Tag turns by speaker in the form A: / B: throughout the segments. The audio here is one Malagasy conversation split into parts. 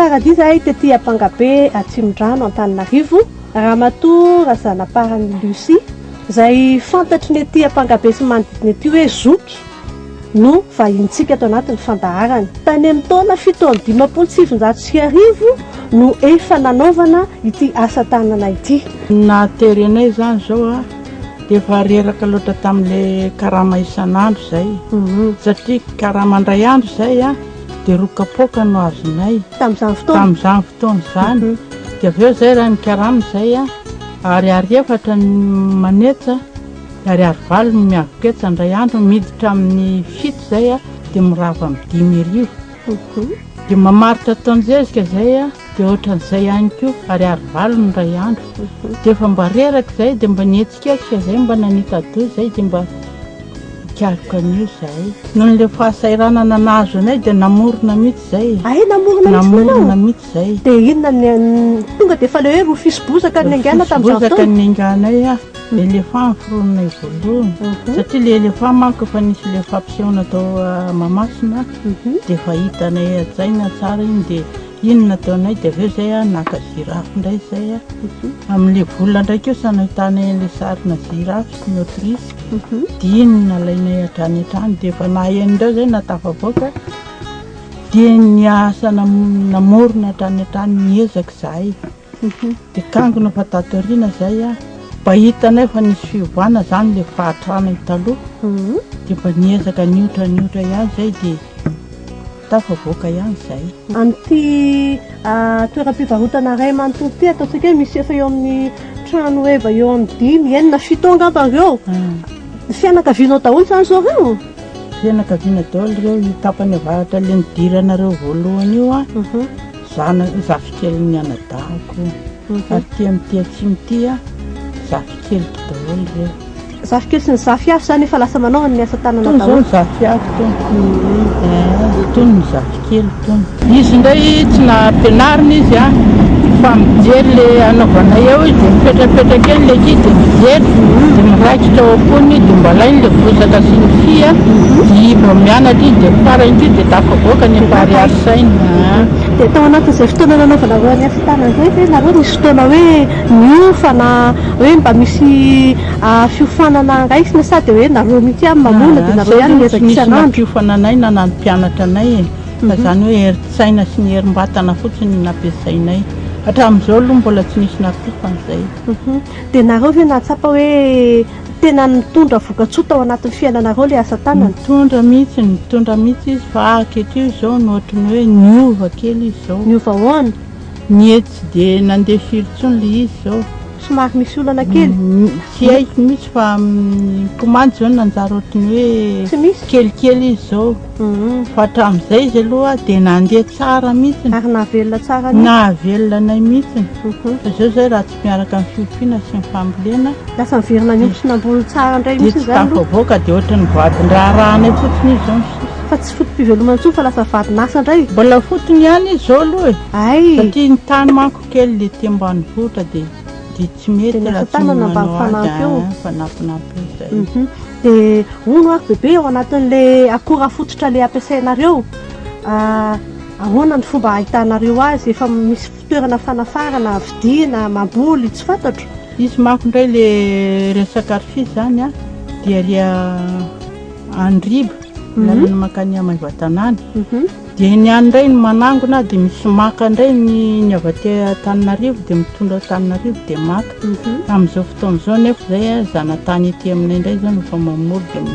A: Niara-dia izahay tety Ampangabe Atsimondrano Antananarivo, Ramatoa Razanaparany Lucie, izay fantatry ny ety Ampangabe sy ny manodidina ety hoe Zoky, no vahinintsika ato anatin'ny fandaharana. Tany amin'ny taona 1957 no efa nanaovana ity asa tanana ity.
B: Nahatery anay izany izao a, dia efa reraka loatra tamin'ilay karama isan'andro izay, satria karama indray andro izay a, dia roa kapoaka no azonay.
A: Tamin'izany fotoana?
B: Tamin'izany fotoana izany. Dia avy eo izay raha ny karama izay a, ariary efatra ny manetsa, ariary valo ny miavoketsa indray andro, miditra amin'ny fito izay a, dia mirava amin'ny 5000. Dia mamaritra taon-jezika izay a, dia ohatran'izay ihany koa, ariary valo ny indray andro. Dia efa mba reraka izay, dia mba nihetsiketsika izay, mba nanita-doha izay, dia mba nikaroka an'io izahay. Noho ilay fahasahiranana nahazo anay dia namorona mihitsy izay.
A: Ay, namorona mihitsy ianao?
B: Namorona mihitsy izay.
A: Dia inona ny, tonga dia efa ilay hoe rofia sy bozaka no niaingàna tamin'izany
B: fotoana? Bozaka no niaingànay a. Éléphant forononay voalohany satria le éléphant manko efa nisy le fampisehoana tao Mahamasina dia efa hitanay an-tsaina tsara iny dia iny no nataonay dia avy eo zay a naka girafe indray zay a amin'le vola indray kosa nahitanay an'le sarina girafe sy ny autruche dia iny no nalainay hatrany hatrany dia efa nahay an'ireo zay na tafavoaka dia niasa namorona hatrany hatrany niezaka izahay. Dia kangona fa tato aoriana zay a, mba hitanay fa nisy fiovana zany le fahatranay taloha, dia mba niezaka niotra niotra ihany zay dia tafavoaka ihany zay.
A: Amin'ity toeram-pivarotana iray manontolo ity, ataontsika hoe misy efa eo amin'ny trano heva eo amin'ny dimy, enina, fito eo angamba ireo. Fianakavianao daholo izany izao ireo?
B: Fianakaviana daholo ireo, io tapany avaratra le nidiranareo voalohany io a. Zana, zafikelin'ny anadahiko io. Ary ity amin'ity atsimo ity a, zafikeliko daholo ireo.
A: Zafikely sy ny zafiafy izany efa lasa manao ny asa tanana
B: Itony izao
A: daholo.
B: ny zafiafy itony. Eh, itony ny zafikely itony. Izy indray tsy nampianarina izy a, fa mijery le anaovanay eo izy dia mipetrapetraka eny le ankizy dia mijery, dia miraikitra ao am-pony dia mba alainy le bozaka sy ny fia, dia mba mianatra izy dia farany koa dia tafavoaka ny efa ariary saina a.
A: Dia tao anatin'izay fotoana nanaovanareo ny asa tanana izay ve nareo nisy fotoana hoe niofana, hoe mba misy fiofanana raisina sa dia hoe nareo mihitsy ihany mamorona dia nareo ihany miezaka
B: Tsy nisy
A: isan'andro?
B: nampiofana anay na nampianatra anay e, fa izany hoe herin-tsaina sy ny herim-batana fotsiny no nampiasainay. Hatramin'izao aloha mbola tsy nisy nampiofana izay.
A: Dia nareo ve nahatsapa hoe Tena nitondra vokatsoa tao anatin'ny fiainanareo ilay asa tanana?
B: Nitondra mihitsy, nitondra mihitsy izy fa ankehitriny izao no ohatry ny hoe niova kely izy izao.
A: Niova ahoana?
B: Ny tsy dia nandeha firy intsony ilay izy izao.
A: Somary misy olana kely?
B: Tsy haiko mihitsy fa ny komandy izao nanjary ohatry ny hoe
A: Tsy misy?
B: kelikely izy izao. Fa hatramin'izay izy aloha dia nandeha tsara mihitsy.
A: Ary nahavelona tsara mihitsy?
B: Nahavelona anay mihitsy. Fa izao izay raha tsy miaraka amin'ny fiompiana sy ny fambolena.
A: Lasa niverina niompy sy namboly tsara indray mihitsy izany aloha.
B: Dia tsy tafavoaka dia ohatran'ny vadin-draharahanay fotsiny izy izao ny sisa.
A: Fa tsy foto-pivelomana intsony fa lasa vadin'asa indray.
B: Mbola fotony ihany izy izao aloha e.
A: Hay.
B: Satria ny tany manko kely ilay ety ambanivohitra dia dia tsy mety
A: Dia ny
B: raha
A: asa
B: tsy
A: tanana mba
B: manao ady
A: mifanampy eo.
B: an, mifanampinampy eo izay.
A: Dia hono ary bebe ao anatin'ilay akora fototra ilay ampiasainareo, ahoana ny fomba ahitanareo azy? Efa misy toerana fanafarana, vidiana, mamboly, tsy fantatro.
B: Izy manko indray le resaka rfia zany a dia ary Andriba, lalana mankany Maevatanàna. Dia ny any indray no manangona dia misy maka indray ny ny avy aty Antananarivo dia mitondra Antananarivo dia maka. Amin'izao fotoana izao nefa izay a zanatany ety aminay indray izao no efa mamory dia io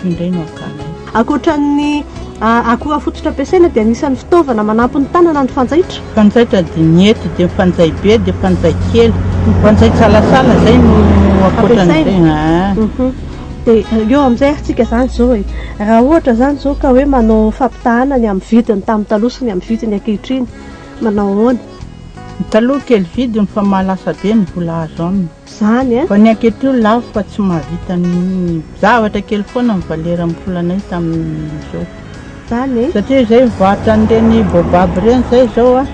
B: indray no akanay.
A: Ankoatra ny akora fototra ampiasaina dia anisan'ny fitaovana manampy ny tanana ny fanjaitra.
B: Fanjaitra dia ny hety dia fanjay be dia fanjay kely. Fanjay salasala izay no ankoatran'izay.
A: Ampiasaina. Dia eo amin'izay ary tsika izany izao e. Raha ohatra izany izao ka hoe manao fampitahana ny amin'ny vidiny tamin'ny taloha sy ny amin'ny vidiny ankehitriny, manao ahoana?
B: Ny taloha kely vidiny fa mahalasa be ny vola azo aminy.
A: Izany eh.
B: Fa ny ankehitriny lafo fa tsy mahavita ny zavatra kely foana ny valera amin'ny volanay tamin'izao.
A: Izany eh.
B: Satria izay mivarotra an'ireny baobab ireny izay izao a,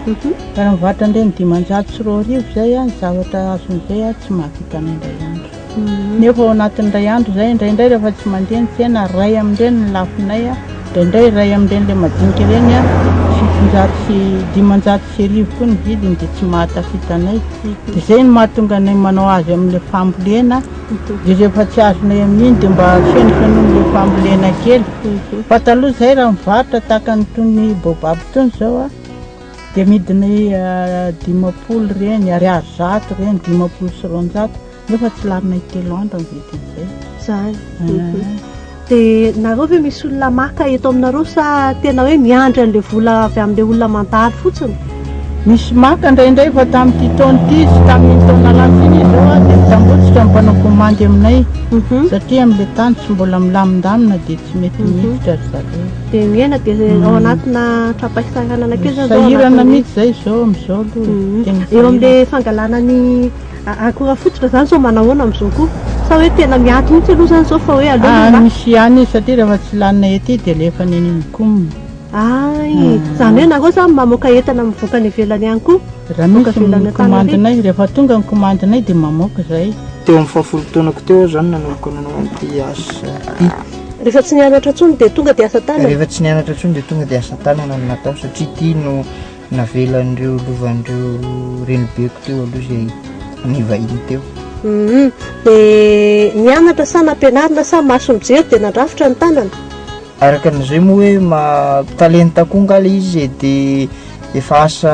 B: raha mivarotra an'ireny 2500 izay a, ny zavatra azon'izay a tsy mahavita anay indray andro. Nefa ao anatin'ny indray andro izay, indraindray rehefa tsy mandeha ny tsena, ray amin'ireny ny lafonay a, Indraindray iray amin'ireny ilay madinika ireny a, 1507 koa ny vidiny dia tsy mahatafita anay. Dia izay no mahatonga anay manao azy amin'ilay fambolena. Dia rehefa tsy azonay amin'iny dia mba fenofenoin'ilay fambolena kely. Fa taloha izahay raha mivarotra tahaka an'itony baobab itony izao a, dia amidinay 50 ireny, ariary 100 ireny, 250. Nefa tsy laninay telo andro ny vidin'izay.
A: Zany. Dia nareo ve misy olona maka eto aminareo sa tena hoe miandry an'ilay vola avy amin'ilay olona mandalo fotsiny?
B: Misy maka indraindray fa tamin'ity taona ity sy tamin'iny taona lasa iny izao a, dia mitambotsitra ny mpanao komandy aminay satria amin'ilay tany tsy mbola milamindamina dia tsy mety miditra ry zareo.
A: Dia mihena dia ao anatina trapaisaranana kely zany zao.
B: Sahirana mihitsy izay izao amin'izao aloha. Tena
A: Eo amin'ilay fangalana ny Akora fototra zany sao manahoana amizao koa? Sa hoe tena miato mihitsy aloha zany zao fa hoe aleo
B: Ah,
A: mba.
B: misy ihany izy satria rehefa tsy lanina ety dia alefany eny Mikomy.
A: Ay, zany hoe nareo zany mamoaka entana mivoaka any ivelany ihany koa?
B: Raha
A: Mivoaka
B: misy
A: ivelany
B: ny
A: Antananarivo?
B: komandinay, rehefa tonga ny komandinay dia mamoaka izahay.
C: Teo amin'ny fahafolo taonako teo aho izany nanomboka nanao an'ity asa ity.
A: Rehefa tsy nianatra intsony dia tonga dia asa tanana?
C: Rehefa tsy nianatra intsony dia tonga dia asa tanana no natao satria ity no Navelan'ireo lovan'ireo renibeko teo aloha izay nivahiny teo.
A: Humm. Dia nianatra sa nampianarina sa maso mijery dia nandrafitra ny tanana?
C: Araka an'izay moa hoe ma talenta koa nga le izy e dia efa asa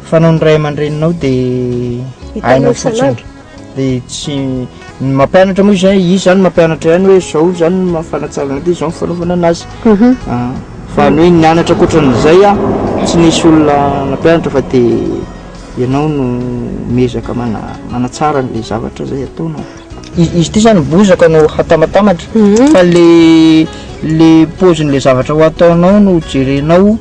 C: fanaon'ny ray aman-dreninao dia
A: Hitanao
C: hainao fotsiny.
A: isan'andro.
C: Dia tsy ny mampianatra moa izay izy zany mampianatra ihany hoe zao zany ny fanatsarana ity zao ny fanaovana anazy.
A: Mhm.
C: Ah, fa ny hoe nianatra ankoatran'izay a tsy nisy olona nampianatra fa dia ianao no miezaka mana manatsara an'ilay zavatra izay ataonao. Izy ity zany bozaka no hatambatamatra fa le le paozin'le zavatra ho ataonao no jerenao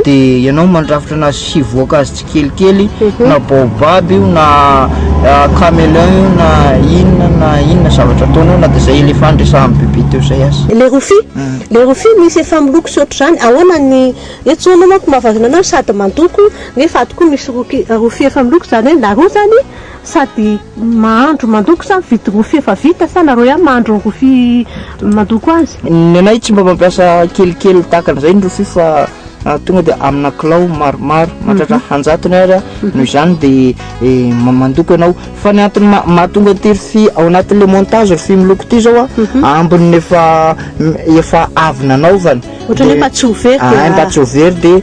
C: de ianao mandrafitra anazy hivoaka azy tsikelikely na baobab io na caméléon io na inona na inona zavatra ataonao na de zay éléphant resahan'i bebe teo zay aza.
A: Le rofia, le rofia misy efa miloko sy ohatr'izany, ahoana ny, eto zao anao manko mahavariana anao sady mandoko nefa ato koa misy roky rofia efa miloko izany hoe nareo zany Sady mahandro mandoko sa mividy rofia efa vita sa nareo ihany mahandro ny rofia mandoko azy?
C: Ny anay tsy mba mampiasa kelikely tahaka an'izay ny rofia fa tonga dia amina kilao maromaro mahatratra anjatony ary noho izany dia mandoko ianao fa ny antony mahatonga ity rofia ao anatin'ilay montage rofia miloko ity izao a ambin'ny efa efa avy nanaovana
A: Ohatran'ny hoe mba tsy ho very dia
C: mba tsy ho very dia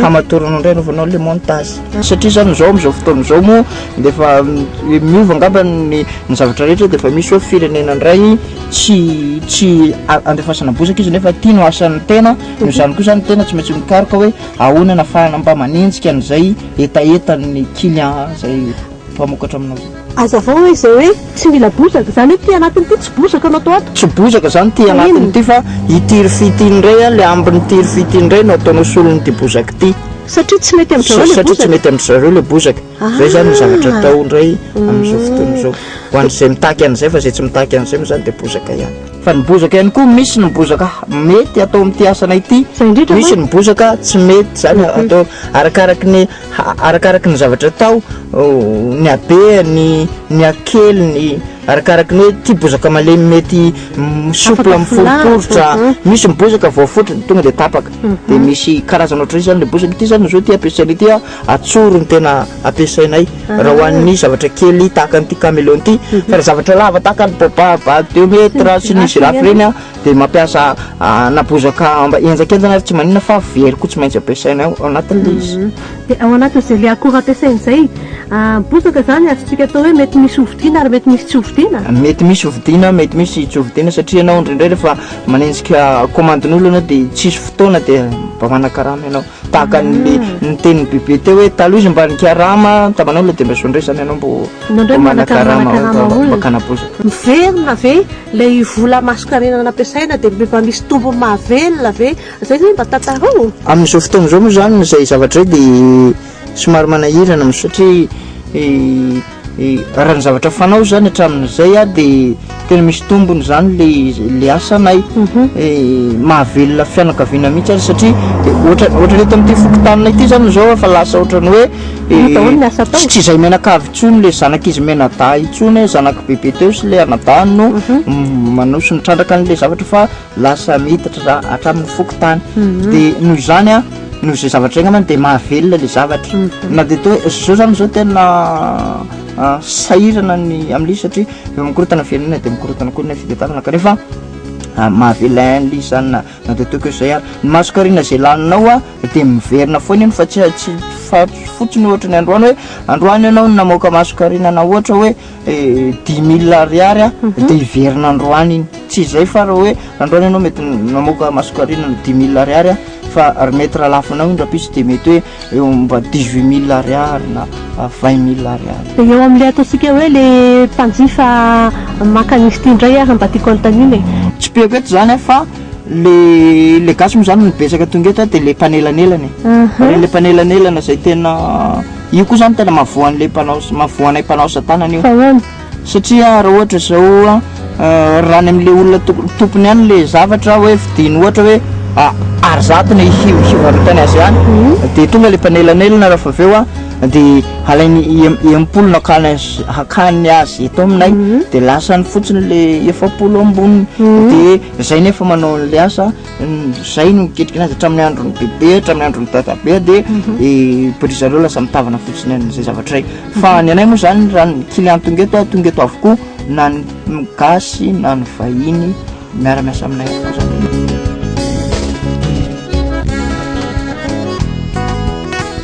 C: Hamatoranao indray anaovanao le montage. Satria zany zao amizao fotoana izao moa dia efa miova angamba ny ny zavatra rehetra dia efa misy hoe firenena indray tsy tsy andefasana bozaka izy nefa ity no asan'ny tena, noho izany koa zany ny tena tsy maintsy mikaroka hoe ahoana no ahafahana mba manenjika an'izay hetahetan'ny client izay mpamokatra aminao izay.
A: Azavao hoe izay hoe tsy mila bozaka, izany hoe ity anatiny ity tsy bozaka no atao ato?
C: Tsy bozaka izany ity anatiny ity fa ity rofia ity indray an, ilay ambin'ity rofia ity indray no ataonao solon'ity bozaka ity.
A: Satria tsy mety amin-dry zareo ilay bozaka.
C: Satria tsy mety amin-dry zareo ilay bozaka. Izay izany ny zavatra atao indray amin'izao fotoana izao. Ho an'izay mitaky an'izay fa izay tsy mitaky an'izay moa izany dia bozaka ihany. Fa ny bozaka ihany koa misy ny bozaka mety atao amin'ity asanay ity, misy ny bozaka tsy mety izany atao arakaraky ny Arakaraky ny zavatra atao, ny habehany, ny hakeliny, arakaraky ny hoe ity bozaka malemy mety souple miforiporitra, misy ny bozaka voaforitra dia tonga dia tapaka, dia misy karazana ohatran'izay zany le bozaka, ity zany zao ity ampiasainay ity an, atsoro no tena ampiasainay raha ho an'ny zavatra kely tahaka an'ity caméléon ity, fa raha zavatra lava tahaka ny baobab deux mètres sy ny girafe ireny an, Dia mampiasa na bozaka mba henjakenjana ary tsy maninona fa very koa tsy maintsy ampiasaina ao anatin'ilay izy.
A: Dia ao anatin'izay ilay akora ampiasaina izay, bozaka izany azontsika atao hoe mety misy hovidiana ary mety misy tsy hovidiana?
C: Mety misy hovidiana, mety misy tsy hovidiana satria ianao indraindray rehefa manenjika komandin'olona ianao dia tsisy fotoana dia mba manakarama ianao. Tahaka ny ny tenin'i Bebe teo hoe taloha izy mba nikarama taman'olona dia mba izao indray izany ianao mbo
A: Indray
C: mbo manakarama
A: manakarama olona.
C: makana bozaka.
A: Miverina ve ilay vola masonkarena nampiasaina dia mba misy tombony mahavelona ve? Zay ve mba tantarao?
C: Amin'izao fotoana izao moa izany izay zavatra izay dia somary manahirana satria. Raha ny zavatra fanao zany hatramin'izay a dia tena misy tombony zany le le asanay. Mahavelona fianakaviana mihitsy aza satria ohatra ohatra eto amin'ity fokontaninay ity zany zao efa lasa ohatran'ny hoe
A: Inona daholo ny asa atao?
C: tsy izay mianakavy intsony le zanak'izy mianadahy intsony hoe zanak'i bebe teo sy le anadahiny no manao sy mitrandraka an'le zavatra fa lasa miditra hatramin'ny fokontany. Dia noho izany a, noho izay zavatra izay angambany dia mahavelona le zavatra. Na dia toa hoe zao zany zao tena sahirana ny amin'ilay izy satria efa mikorontana ny firenena dia mikorontana koa ny fitadiavana kanefa mahavelona ihany ilay izy zany na na dia toa izay ary. Ny masonkarena izay laninao a dia miverina foana iny fa tsy tsy fa fotsiny ohatra ny androany hoe androany ianao no namoaka masonkarena na ohatra hoe dix mille ariary a dia hiverina androany iny. Tsy izay fa raha hoe androany ianao mety namoaka masonkarena dix mille ariary a fa ry mety raha lafonao iny rahampitso dia mety hoe eo mba 18 mille ariary na 20 mille ariary.
A: Dia eo amin'ilay ataontsika hoe le mpanjifa maka an'izy ity indray ary mba tiako anontaniana e.
C: Tsipihako eto izany a fa le le gasy moa izany no betsaka tonga eto a dia le mpanelanelana e. Ary le mpanelanelana izay tena io koa izany tena mahavoa an'le mpanao mahavoa anay mpanao asa tanana io.
A: Fa ahoana?
C: Satria raha ohatra izao raha any amin'ilay olona tompony any ilay zavatra hoe vidiany ohatra hoe arizato ny hivarotany azy any, dia tonga ilay mpanelanelana rehefa avy eo dia alainy 60 no hakany azy, hakany azy eto aminay, dia lasany fotsiny ilay 40 amboniny, dia izay nefa manao an'ilay asa, izay no miketrika anazy hatramin'ny andron'ny bebe, hatramin'ny andron'ny dadabe, dia ry zareo lasa mitavana fotsiny an'izay zavatra izay. Fa ny anay moa zany raha ny client tonga eto, tonga eto avokoa na ny gasy na ny vahiny miara-miasa aminay avokoa zany.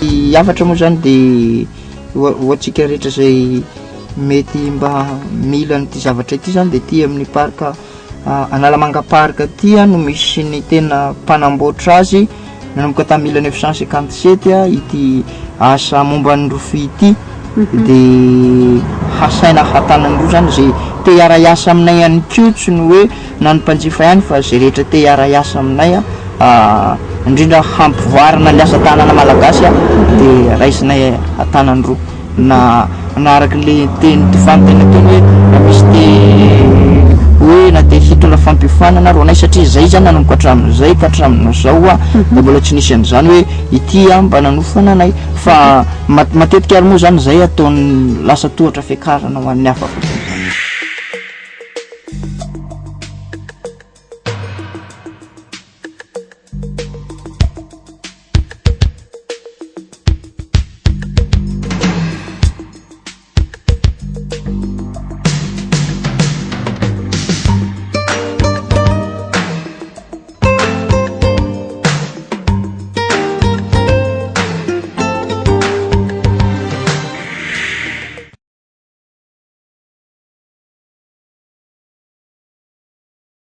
C: Ny hafatra moa zany dia ho antsika rehetra izay mety mba mila an'ity zavatra ity zany dia aty amin'ny parc Analamanga Park aty no misy ny tena mpanamboatra azy nanomboka tamin'ny 1957 ity asa momba ny rofia ity dia hasaina hatanany roa zany izay te hiara-hiasa aminay ihany koa, tsy ny hoe na ny mpanjifa ihany fa izay rehetra te hiara-hiasa aminay indrindra hampivoarana ny asa tanana malagasy dia raisinay an-tanany roa. Na na araka le teny fanontaniana teo hoe raha misy te hoe na te hitondra fampiofanana ary ho anay satria zay zany nanomboka hatramin'izay ka hatramin'izao a dia mbola tsy nisy an'izany hoe ity a mba nanofana anay fa matetika ary moa zany zay ataon'ny lasa tohatra fiakarana ho an'ny hafa koa.